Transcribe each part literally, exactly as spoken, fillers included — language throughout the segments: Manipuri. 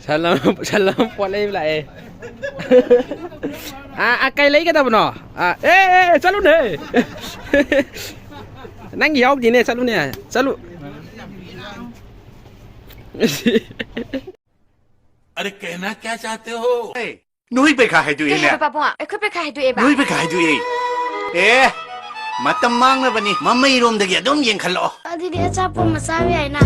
ꯁꯟ ꯑꯃ, ꯁꯟ ꯑꯃ ꯄꯣꯠ ꯂꯩꯕ ꯂꯥꯛꯑꯦ꯫ ꯑꯥ, ꯑꯥ, ꯀꯩ ꯂꯩꯒꯗꯕꯅꯣ? ꯑꯥ, ꯑꯦ, ꯑꯦ, ꯑꯦ, ꯆꯠꯂꯨꯅꯦ꯫ ꯅꯪꯒꯤ ꯌꯥꯎꯗꯦꯅꯦ, ꯆꯠꯂꯨꯅꯦ, ꯆꯠꯂꯨ꯫ अरे कहना क्या चाहते हो? ꯅꯣꯏ ꯄꯩꯈꯥ ꯀꯩ ꯍꯥꯏꯗꯣꯛꯑꯦꯅꯦ꯫ ꯍꯥꯏꯕ, ꯄꯥꯕꯨꯡ? ꯑꯩꯈꯣꯏ ꯄꯩꯈꯥ ꯍꯥꯏꯗꯣꯛꯑꯦꯕ꯫ ꯅꯣꯏ ꯄꯩꯈꯥ ꯍꯥꯏꯗꯣꯛꯑꯦ꯫ ꯑꯦ, ꯃꯇꯝ ꯃꯥꯡꯅꯕꯅꯤ, ꯃꯃꯩꯔꯣꯝꯗꯒꯤ ꯑꯗꯨꯝ ꯌꯦꯡꯈꯠꯂꯛꯑꯣ꯫ ꯑꯗꯨꯗꯤ ꯑꯆꯥꯄꯣꯠ ꯑꯃ ꯆꯥꯕ ꯌꯥꯏꯅ꯫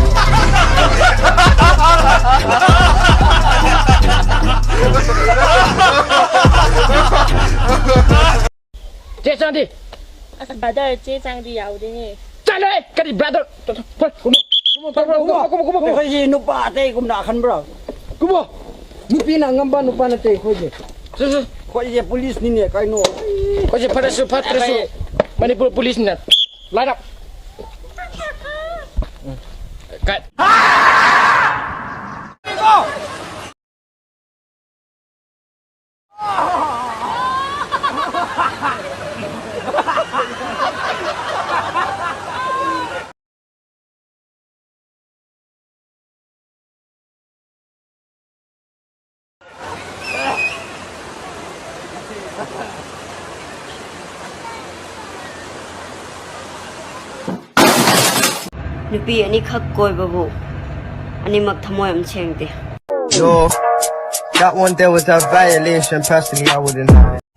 ꯆꯦ ꯆꯥꯡꯗꯤ? ꯑꯁ, ꯕ꯭ꯔꯗꯔ, ꯆꯦ ꯆꯥꯡꯗꯤ ꯌꯥꯎꯗꯦꯅꯦ꯫ ꯆꯠꯂꯣꯍꯦ! ꯀꯔꯤ ꯕ꯭ꯔꯗꯔ? ꯀꯨꯝꯃꯣ, ꯀꯨꯝꯃꯣ, ꯀꯨꯝꯃꯣ, ꯀꯨꯝꯃꯣ, ꯀꯨꯝꯃꯣ, ꯀꯨꯝꯃꯣ, ꯀꯨꯝꯃꯣ꯫ ꯑꯩꯈꯣꯏꯁꯤ ꯅꯨꯄꯥ ꯑꯇꯩꯒꯨꯝꯅ ꯑꯈꯟꯕ꯭ꯔꯣ? ꯀꯨꯝꯃꯣ! ꯅꯨꯄꯤꯅ ꯑꯉꯝꯕ ꯅꯨꯄꯥ ꯅꯠꯇꯦ ꯑꯩꯈꯣꯏꯗꯤ꯫ ꯁꯦ, ꯁꯦ꯫ ꯑꯩꯈꯣꯏꯁꯦ ꯄꯨꯂꯤꯁꯅꯤꯅꯦ ꯀꯩꯅꯣ꯫ ꯑꯩꯈꯣꯏꯁꯦ ꯐꯔꯁꯨ ꯐꯠꯇ꯭ꯔꯁꯨ ꯃꯅꯤꯄꯨꯔ ꯄꯨꯂꯤꯁꯅꯤꯅ꯫ Line up. ꯀꯠ꯫ ꯅꯨꯄꯤ ꯑꯅꯤꯈꯛ ꯀꯣꯏꯕꯕꯨ ꯑꯅꯤꯃꯛ ꯊꯃꯣꯏ ꯑꯃ ꯁꯦꯡꯗꯦ꯫ Yo, that one there was a violation. Personally, I wouldn't have it.